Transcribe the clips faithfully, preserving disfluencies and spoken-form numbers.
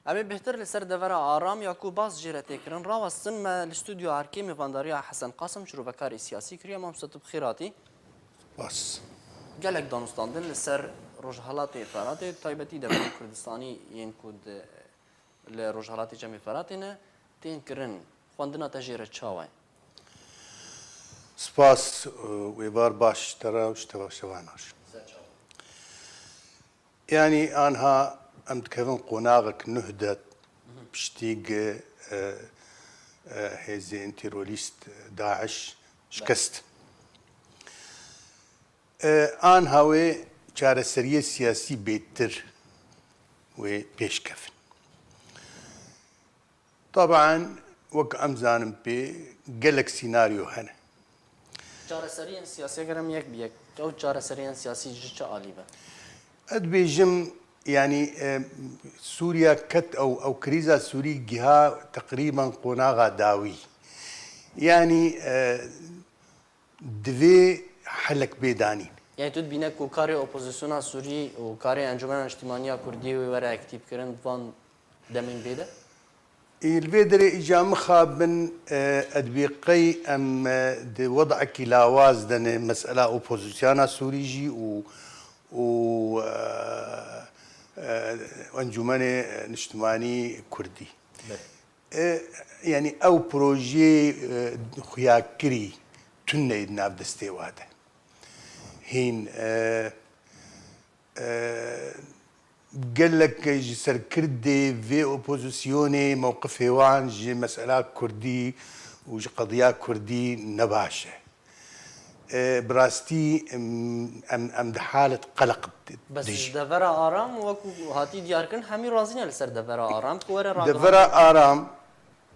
Em ê bêhtir li ser devera Aram ya ku bas jê re tê kirin rawestin, me li stûdyoya erkê mêvandariya Hesen Qasim, şirovekarê siyasî kiriye. Mamoste, tu bi xêr hatî. Spas. Gelek danûstandin li ser Rojhelatê Feratê, taybetî deverên Kurdistanî yên ku di, li Rojhelatê Çemê Feratê ne, tên kirin. Xwendina te jê re çawa ye? Spas, e, êvar baş ji te re û ji temaşevanan jî. Ser çawa? Yanî anha em dikevin qonaxek nuh de piştî gi, e, e, hêzên terorîst DAIŞ şikest. E, anha wê çareseriyê siyasî bêtir wê pêş kevin. Taban, wek em zanin pê gelek sînaryo hene. Çareseriyên siyasî, eger em yek bi yek, ew çareseriyên siyasî ji çi alî be? Ez dibêjim, yanî, e, Sûriye ket ew, ew krîza Sûrî giha teqrîben qonaxa dawî. Yanî, e, divê helek bê danîn. Yanî tu dibîne ku karê opozisyona Sûrî û karê Encûmena Niştimanî ya Kurdî wê were aktîfkirin van demên bê de? Ê, li vê derê îca mixabin, e, ez dibê qey em, e, di wedekî lawaz de ne mesela opozisyona Sûrî jî û, û, e, e, Encûmenê Niştimanî Kurdî. Belê. E, yanî ew projeyê, e, xuyakirî tune di nav destê wa de. Hîn, e, e, gelek ji serkirdê vê opozisyonê mewqifê wan ji mesela Kurdî û ji qediya Kurdî ne baş e. E, bi rastî, em, em, em di halet qeleq di-, Bes dijî. Ji devera Aram, wekû hatî diyarkirin, hemî razî ne li ser devera Aram, ku were ragihandin. Devera Aram,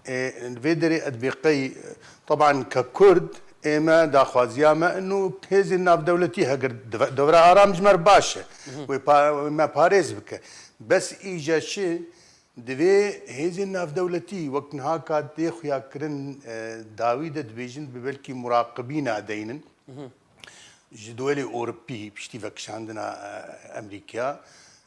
e, li vê derê ez dibê qey, e, teban ke Kurd, ê me daxwaziya me ino hêzên navdewletî heger deve-, devera Aram ji me re baş e. Mhm. Wê pa-, wê me parêz bike. Bes îca çi, Divê hêzên navdewletî wek niha ka tê xuyakirin, e, dawî de dibêjin bi belkî muraqibîna deynin. Mhm. Ji duwelê Ewropî piştî vekişandina, e, Emerîkaya,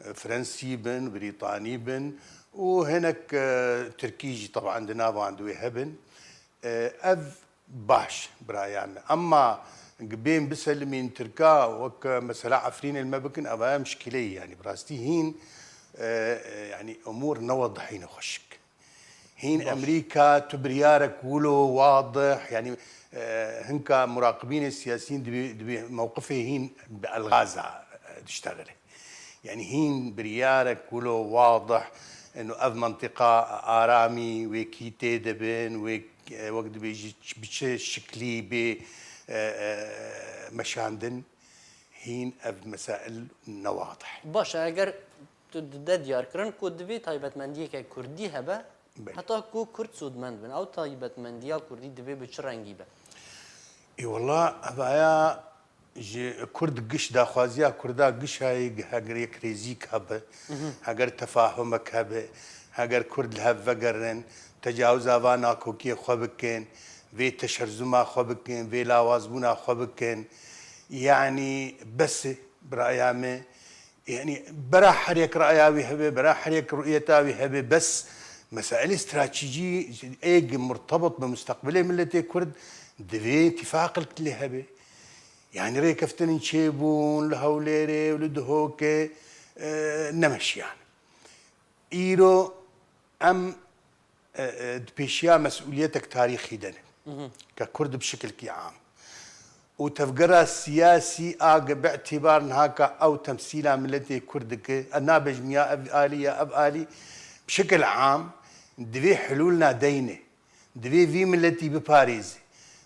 e, Frensî bin, Brîtanî bin û hinek, e, Tirkî jî teban di nav wan duwê hebin. E, ev Baş, biraya me. Emma bên biselimîn Tirka, wek mesela Efrînê li me bikin, eva ye mişkîleyî, yanî bi rastî hîn, e, e, yanî umûr ne wedihîne xweşik. Hîn Baş. Emerîka tu biryarek wilo wadih, yanî, e, hinka muraqibînê siyasî dibê, dibê mewqifê hîn bi elxaza, e, diştexile. Yanî hîn biryarek wilo wadih, eno ev mentiqa aramî wê kî tê de bin, wê, e, wek dibêjî ç-, bi çi şiklî bê, e, e, meşandin, hîn ev mesail ne wadih. Baş e, eger tu dide diyar kirin ku divê taybetmendiyeke kurdî hebe, Belê. Heta ku kurd sûdmend bin, ew taybetmendiya kurdî divê bi çi rengî be? Ê wela, evaya ji kurd giş, daxwaziya kurda giş heye, heger yekrêzîk hebe, Mhm. heger tefahumek hebe, heger kurd li hev vegerin, tecawiza va nakokiyê xwe bikin, vê teşerzuma xwe bikin, vê lawazbûna xwe bikin. Yanî bes e, biraya me. Yanî bera her yek raya wî hebe, bera her yek ru'yeta wî hebe, bes mesailê stratejî ê murtebit bi mustaqbilê miletê Kurd divê îtîfaqek lê hebe. Yanî rêkeftinên çêbûn li Hewlêrê û li Dihokê, e, nemeşiyan. Îro em, e, e, di pêşiya mesûliyetek tarîxî de ne. Mhm. Ke Kurd bi şikilkî am. Û tevgera siyasî a ge bi îtîbar niha ke ew temsîla miletê Kurd dike, ez nabêjim ya ev alî ya ev alî, bi şikil am divê hilûl nadeyne. Divê vî miletî biparêze.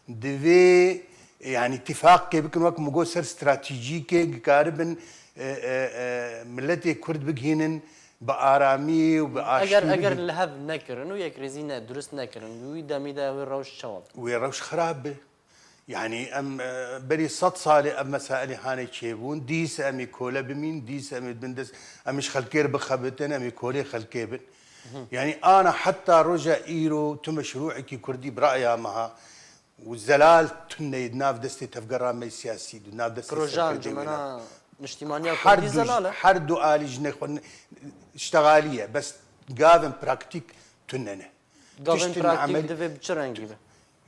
Divê, yanî, îtîfaqkê bikin, wek min got, ser stratejîkê, dikaribin, e, e, e, miletê Kurd bigihînin bi aramî û bi aştî Eger, eger bigihînin. Li hev nekirin û yekrêzî ne, durust nekirin, wî demî de wê rewş çawa be? Wê rewş xirab be. Yanî em, e, berî sed salê ev mesailê hanê çêbûn, dîs em ê kole bimîn, dîs em ê bindest, em ê ji xelkê re bixebitin, em ê kolê xelkê bin. Mhm. Yanî ana heta roja îro tu meşrûekî kurdî bi raya me ha û zelal tune di nav destê tevgera me siyasî, di nav destê Proje serkirdê wê ne. Encûmena Niştimaniya Her Kurdî du, zelal e. Her du alî ji nexwe ne-, ştexalî ye, bes gavên praktîk tune ne. Gavên Tiştên praktîk emelî divê bi çi rengî be?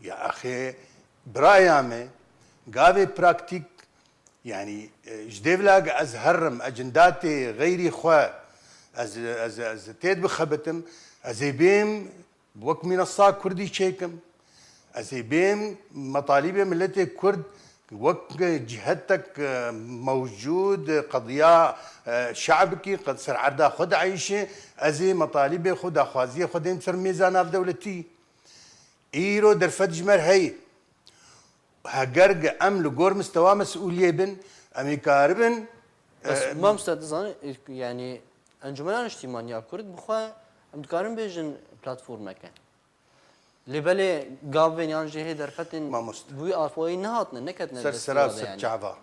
Ya axê, biraya me, gavê praktîk, yanî, e, ji dêvlag ez herim, ecindatê xeyrî xwe, ez, ez, ez têd bixebitim, ez ê bêm wek mînesa kurdî çêkim, ez ê bêm metalîbê miletê kurd wek cihetek, e, mewcûd, qediya, e, şe'bikî qed ser erda xwe dieyşe, ez ê metalîbê xwe, daxwaziyê xwe dêm ser mêza navdewletî. Îro derfet ji me re heye. Heger ge em li gor mistewa mesûliyê bin, em ê karibin, Bes, e, mamoste, dizanî, yanî Encûmena Niştîmaniya Kurd bi xwe em dikarin bêjin platformeke. Lê belê gavên yan jî hê derfetên Mamoste. bi wî avayî nehatine, neketine Ser destê sera we de ser yanî. çava.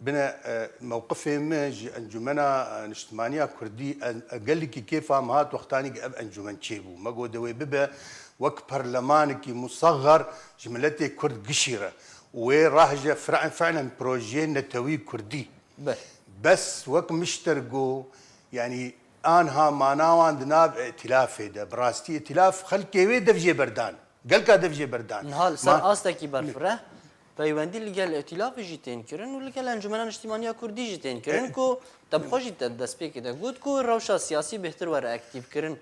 Bine, e, mewqifê me ji Encûmena, e, Niştimaniya Kurdî, e, e, gelekî kêfa me hat wextanî ku ev encûmen çêbû. Me got, dewê bibe wek perlemanekî musexxer ji miletê Kurd gişî re. Wê rahije fre-, fi'len projeyê netewî Kurdî. Be. Bes wek mişter got, yanî anha mana wan di nav îtilafê de. Bi rastî îtilaf xelkê wê dev jê berdan. Gelka dev jê berdan. Niha li ser Ma- astekî berfireh peywendî li gel Îtilafê jî tên kirin û li gel Encûmena Niştîmaniya Kurdî jî tên kirin E- ku te bi xwe jî te destpêkê de got ku rewşa siyasî bêhtir were aktîfkirin.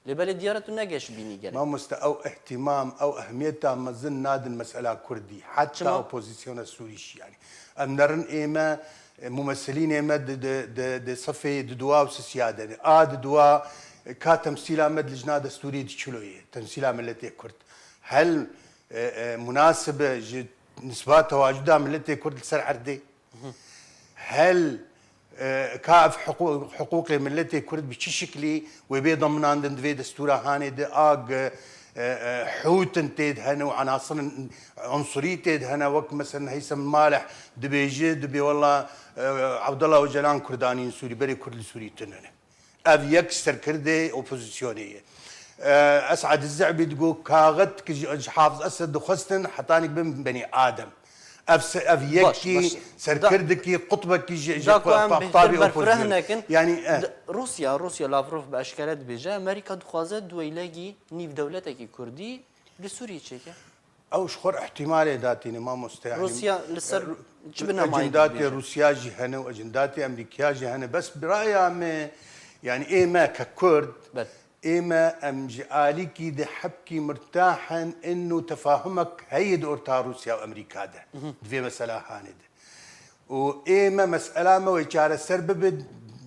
Lê belê diyar e tu ne geş bînî gelek. Mamoste, ew ihtimam, ew ehmiyeta mezin nadin mesela Kurdî. Heta Çima? Opozisyona Sûrî jî yanî. Em nerin ême, e, mumesilînê me di, di, di, di sefê di dua û sisiya de ne. A di dua, e, ka temsîla me di lijna destûrî di çilo ye. Temsîla miletê Kurd. Hel, e, e, munasib e ji nisba tewacuda miletê Kurd li ser erdê. Hel, e, ka ev hiqû-, hiqûqê miletê Kurd bi çi şiklî wê bê daminandin di vê destûra hanê de a, e, e, hûtin tê de hene û enasirên unsurî tê de hene, wek mesela Heysem Maleh dibêje, dibê wela, e, Abdullah Ocalan Kurdanî in Sûrî, berê Kurd li Sûrî tune ne. Ev yek serkirdê opozisyonê ye. E, Esad Ze'bî digot, kaxit ki ji, ji Hafiz Esed dixwestin, hetanik bin benî Adem. Ev se-, ev Baş, yekî baş. serkirdekî, qutbekî ji, ji Da ku em qu-, bêhtir qutbê berfireh opozisyonê. nekin, Yani, e. d-, Rûsya, Rûsya Lavrov bi eşkere dibêje, Amerîka dixwaze duweylegî nîvdewletekî Kurdî li Sûriyê çêke. Ew ji xwe re ihtimalê datîne, mamoste, yanî, Rûsya li ser e, Rû-, çi binemayî ecindatê dibêje? Rûsya jî hene û ecindatê Amerîkaya jî hene. Bes biraya me, yanî ê me ke Kurd, Bet. ê me em ji alîkî de hebkî mirtah in, ino tefahumek heye di orta Rûsya û Amerîka de, di vê mesela hanê de. Û ê me mesela me wê çareser bibe,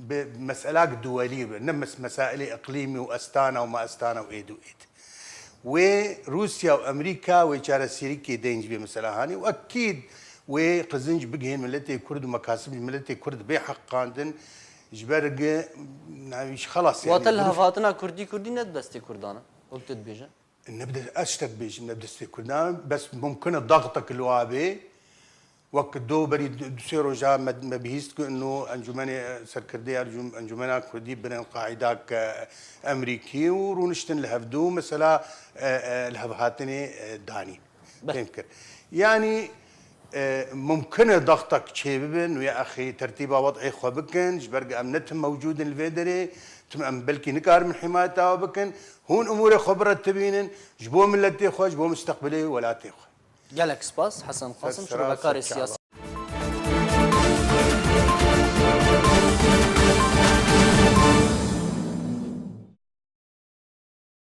bi meselak duwelî be, ne mes-, mesailê iqlîmî û estana û ma estana û êd û êd. Wê Rûsya û Amerîka wê çareserîkê deyn ji vê mesela hanê û ekîd wê qizinc bigihên miletê Kurd û mekasib ji miletê Kurd bê heqandin ji ber gi navî ji xelas Wate yanî li duruf- hevhatina Kurdî, Kurdî ne di destê Kurdan e, wek tu dibêje? Ne bi de-, ez tiştek bêjim, ne bi destê Kurdan, bes mumkin e daxtek li wa bê. Wek do berî du, du sê roja me, me bihîst ku ino encûmenê serkirdê ya encûm-, encûmena Kurdî birin qaîdak, e, Emerîkî û rûniştin li hevdu, mesela, e, e, li hevhatinê, e, danî. Be. Fêm kir. Yanî, e, mumkin e daxtek çêbibin, wê axê tertîba wed'ê xwe bikin, ji ber ku em ne tim mewcûd in li vê derê, tim em belkî nikarin himayeta we bikin. Hûn umûrê xwe biretibînin, ji bo miletê xwe, ji bo misteqbilê welatê xwe. Gelek spas, Hesen Qasim, ji Sera ber karê ser çava.